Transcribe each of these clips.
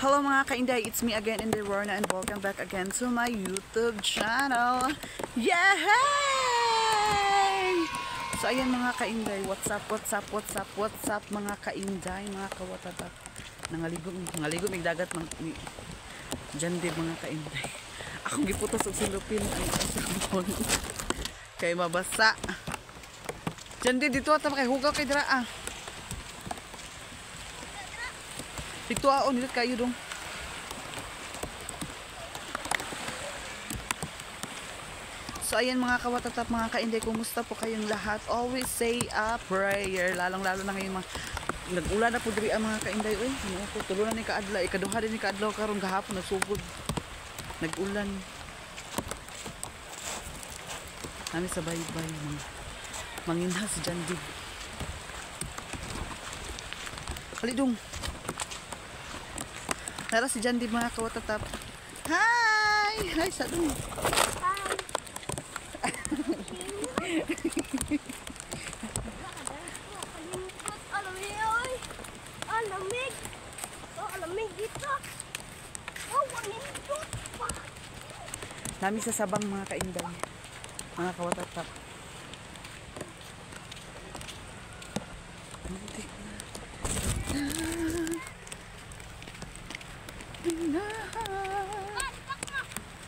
Hello mga kainday, it's me again Inday Rorna and welcome back again to my YouTube channel. Yay! So ayan mga kainday, what's up, what's up, what's up, what's up mga kainday, mga kawatatap. Nangaligo, nangaligo mig dagat mang ni Jandi mga kainday. Akong giputos og silupin ang sabon. Kay mabasa. Jandi dito ata kay hugaw kay dira ah. Dito ah, nilot kayo dong. So ayan mga kawatatap, mga kainday, kumusta po kayong lahat? Always say a prayer. Lalong-lalo na ngayon mga nag-ulan na po diri ang mga kainday. Uy, tulo na ni kaadlaw, ikaduha din ni kaadlaw karon gahapon nagsugod. Nag-ulan. Nami sa baybay mga manginhas Jandi. Kali dong. Tara si Jandi mga kawatatap. Hi! Hi sa dong. Hi. Alamig. Oh, alamig dito. Oh, nindot pa. Nami sa sabang mga kainday. Mga kawatatap.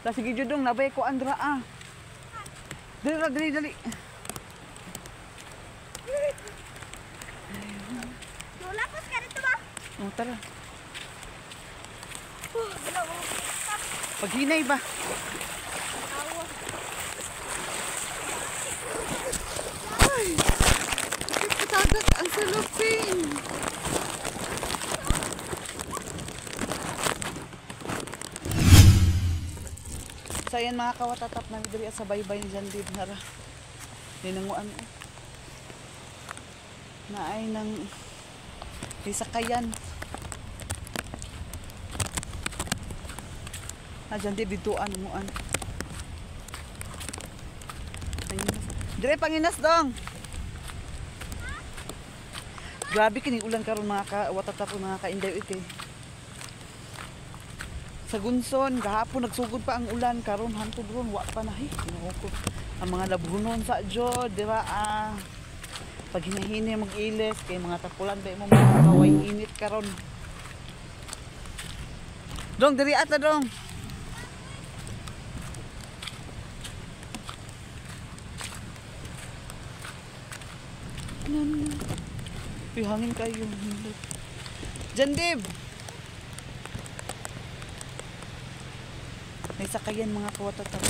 La sige judong nabay ko andra ah. Dali dali dali. Nulapos ka dito ba? Oh, tara. Paghinay ba? Ay! Tagak ang salupin. So ayan mga kawatatap, nami diri sa baybay ni Jandi nara. Ninanguan na ay nang sakayan. Ah, Jandi dituan nguan. Dire panginas dong. Grabe kini ulan karon mga kawatatap, mga kainday ite. Sa Gunson, gahapon nagsugod pa ang ulan karon hantod ron wa pa na hi. Ginoo ko. Ang mga labhunon sa jod, di ba? Ah, pag hinahini mag-ilis kay mga tapulan ba mo mga kaway init karon. Dong diri ata dong. Nan. Uy, hangin kayo. Jandib. May sakayan mga kawatatap.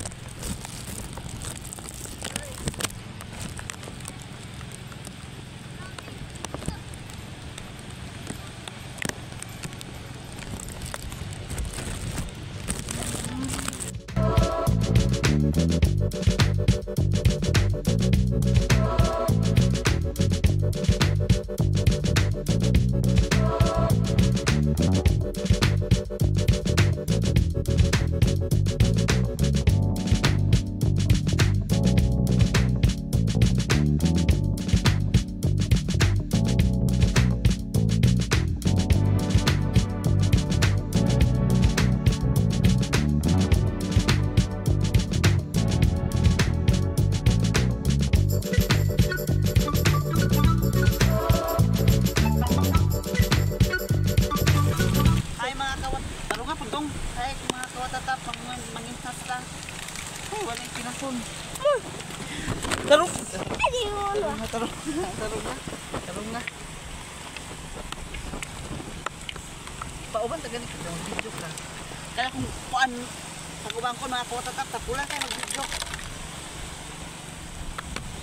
Tarong. Tarong. Tarong na. Tarong na. Pauban ta gani ka video ka. Kaya kung kuan pag-uban ko mga kawatatap, tapulan kayo mag-video.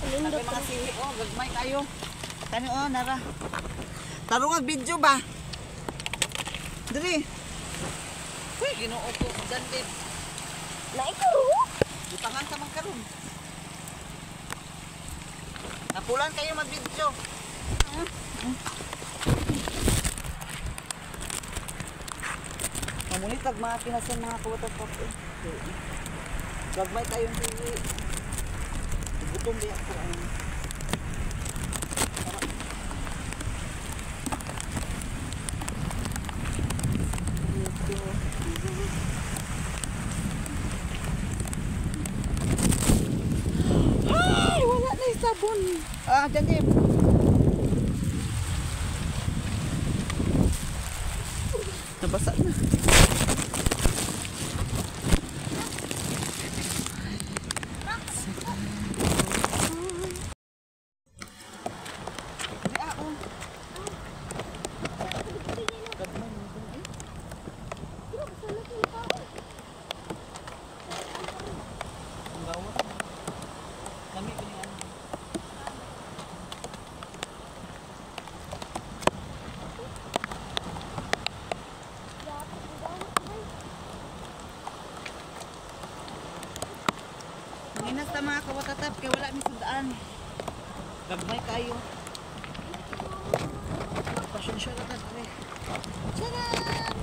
Nindot mga sihi oh, gagmay kayo. Kani oh nara. Tarong ang video ba? Diri. Uy, Ginoo ko, Jandi. Naiko. Butangan ta man karon. Napulan kayo mag-video. Mamunitag mga kinasan mga kawatatap. Gagmay tayong tiwi. Gutom di ako. Sabon. Ah, dyan din. Nabasa na. Manginas ta mga kawatatap kay wala mi sudaan. Gagmay kayo. Pasensya na ta pre. Charan!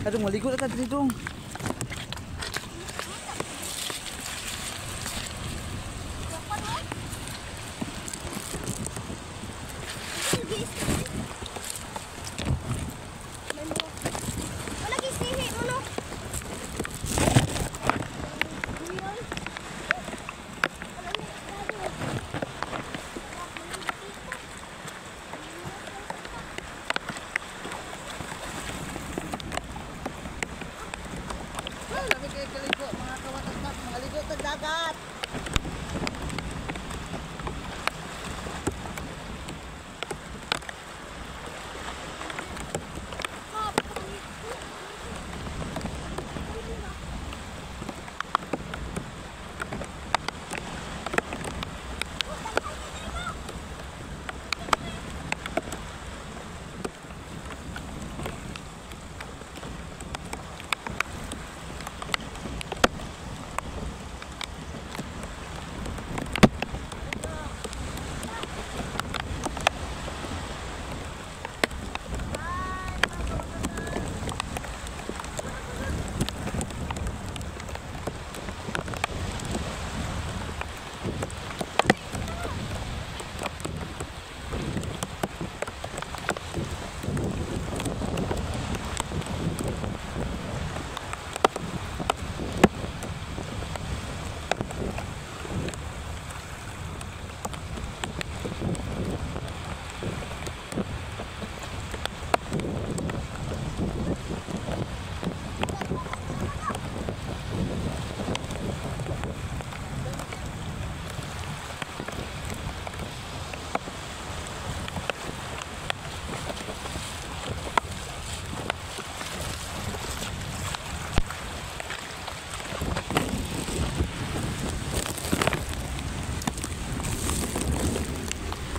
Adong maligo na ta diri dong. Wala gisihi mo no. Lami kayo kaligo mga kawatatap, mga ligo sa dagat.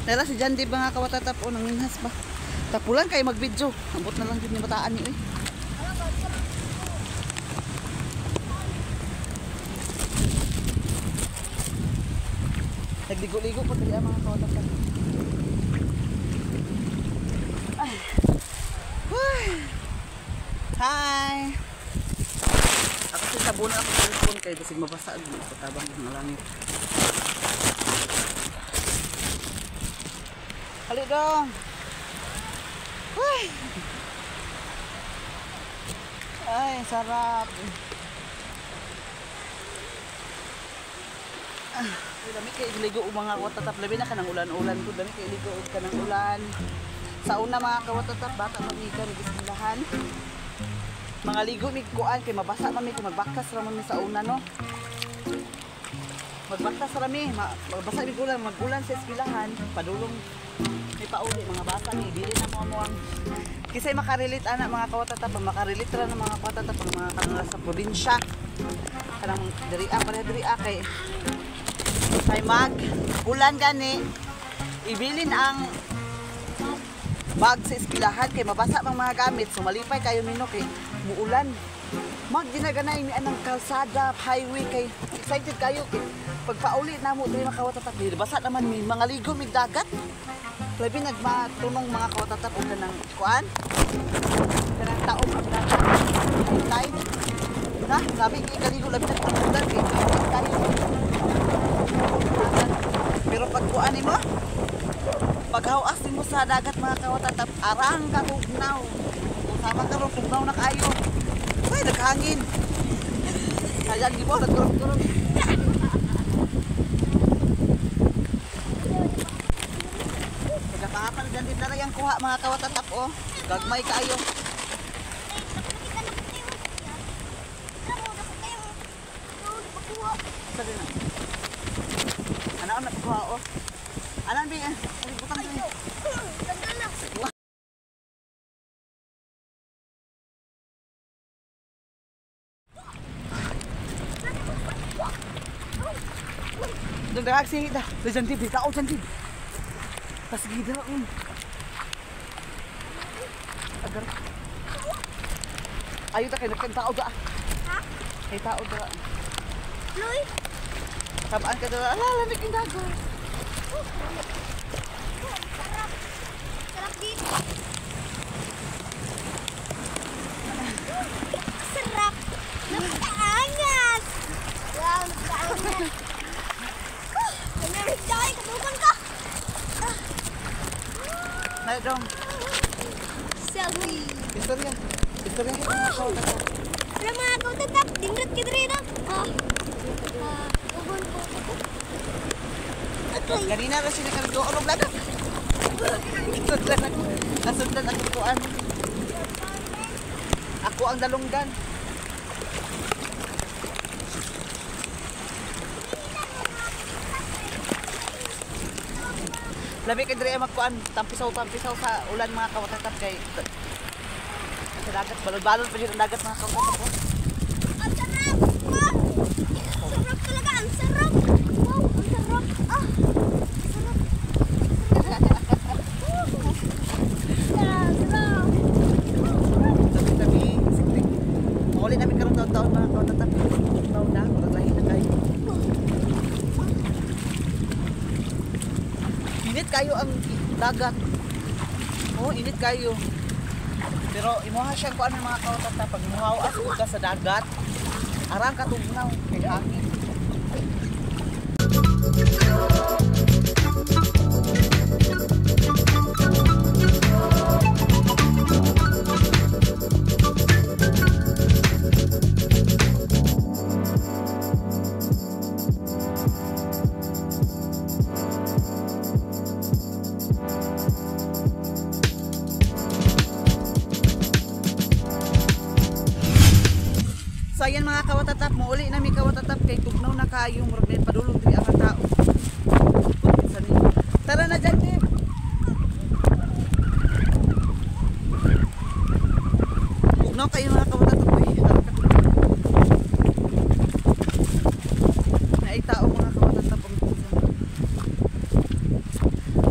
Nala si Jan di ba nga kawatatap o nanginhas ba? Tapulan kayo mag-video. Ambot na lang yun yung bataan niyo eh. Nagligo-ligo po dali ang mga kawatatap. Ay. Huy. Hi! Ako si sabunan ako sa cellphone kay basig mabasa ang sa tabang ng langit. Hali dong. Uy. Ay, sarap. Ah, dami kay iligo og mga kawatatap, labi na kanang ulan-ulan ko, dami kay iligo og kanang ulan. Sa una mga kawatatap, bata mamikan gisimbahan. Mga ligo mig kuan kay mabasa man mi kay magbaktas ra man mi sa una no. Magbaktas ra mi, magbasa mig ulan, magulan sa eskwelahan, padulong may pauli mga bata ni dili na mo ang kisay makarelate ana mga kawatatap, makarelate ra ng mga kawatatap ang mga kanang sa probinsya. Kanang diri pareha diri kay kay mag ulan gani ibilin ang bag sa eskwelahan kay mabasa mang mga gamit, so malipay kayo mino kay muulan. Mag dinaganay mi anang kalsada highway kay Excited kayo kay pagpauli namo diri mga kawatatap. Basa naman mi mga ligo mig dagat. Labi nagmatunong mga kawatatap og kanang kuan. Kanang taom ang dagat. Time. Na, sabi kay kaligo labi nagpamundan kay tayo. Pero pag kuan nimo, paghawas nimo sa dagat mga kawatatap, arang ka tugnaw. Kung sama karon tugnaw na kayo. Uy, naghangin. Sayang di mo, nagkurog-kurog. Nagapangapal dyan din na rin ang kuha mga kawatatap oh. Gagmay kayo. Sabi na. Ano ang napakuha oh? Ano ang bigyan? Butang din. Doon dagag si da. Sa dyan din, tao dyan din. Tas gida. Agar. Ayo ta kay nagkang tao da. Ha? Kay tao da. Loy. Tabaan ka da. Ala, lamig yung dagat. Sarap. Sarap dito. Sarap. Napakaangas. Wow, napakaangas. Lamig dahil katukan ka. Nay dong. Selfie. Istorya. Istorya mga kawatatap. Wala mga kautatap. Dindot ka diri na. Ah. Ah, ubon po. Okay. Ganina ra siya nakaligo og lagat. Nasudlan ako. Nasudlan ako kuan. Ako ang dalunggan. Labi kay diri magkuan, tampisaw-tampisaw sa ulan mga kawatatap kay sa dagat, balon-balon pa jud ang dagat mga kawatatap. Oh. Ang sarap! Wow! Sarap talaga! Ang sarap! Wow! Ang sarap! Ah! Sarap! Sarap! Tabi-tabi, siktik. Mauli namin karon taon-taon mga kawatatap. Taon na, murag lahi na kayo. Init kayo ang dagat. Oo, init kayo. Pero imuha siyang kuan ng mga kawatatap pag imuhaw as ka sa dagat. Arang katugnaw kay hangin. So ayan mga kawatatap, muuli nami kawatatap kay tugnaw na kayo, murag may padulong diri ang tao. Tara na dyan, Tim. Tugnaw kayo mga kawatatap. Uy, tara ka. Naay tao mga kawatatap ang pinsan.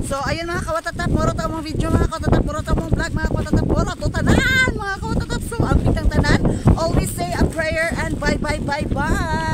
So ayan mga kawatatap, moro ta mong video mga kawatatap, moro ta mong vlog mga kawatatap, moro to tanan mga kawatatap. So ang bitang tanan, always say a prayer and bye bye bye bye.